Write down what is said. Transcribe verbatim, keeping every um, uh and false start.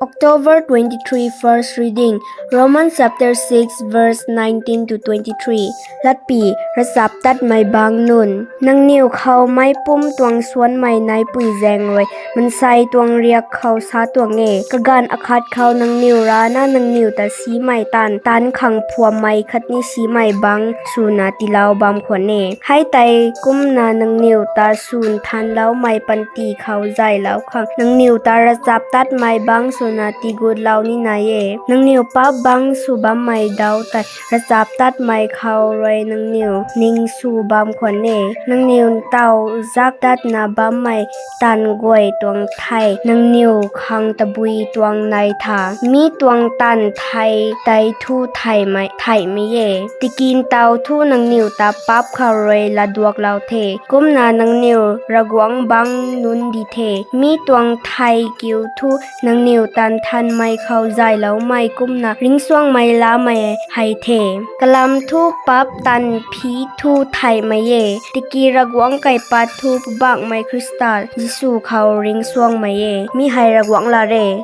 October twenty-three, first reading, Romans chapter six, verse nineteen to twenty-three. Latpy, Ravchaptatmei bangc nunc. Nangniw khou meic pumc tuang suanmei naipui zaeng rui mansei tuang riak khou sa tuang e. Kaganv akhat khou nangniw rana nangniw ta simei taanv, taanv khang phuammei khatni simei bangc swna tiilou bam khwan e. Hei tei kumna nangniw ta sw nthanloumei panty khou zaylou khang nangniw ta ravchaptatmei bangc swna tigutlou ni nai e. Nangniw paap bangc sw bammei dau tei ravchaptatmei khou rui nangniw ning sw bam khwan e. Nangniw ntaw zak datna bammei taanv guay tuang thei nangniw khang tabui tuang nai tha. Mi tuang taanv thei tei thu theihmei, theihmei e. Tiki ntaw thu nangniw ta paap khou rui latduaklou the. Kumna nangniw Ravguangc bangc nunc di the. Mi tuang thei kiu thu nangniw ta nthanmei khou zayloumei kumna ringcsuangmei lamei hei the. Kalam thu paap taanv phi thu theihmei e. Tiki Ravguangc kaipat thu Poubauhmei Khrista Jisu khou ringcsuangmei e. Mi hei Ravguangc lat e.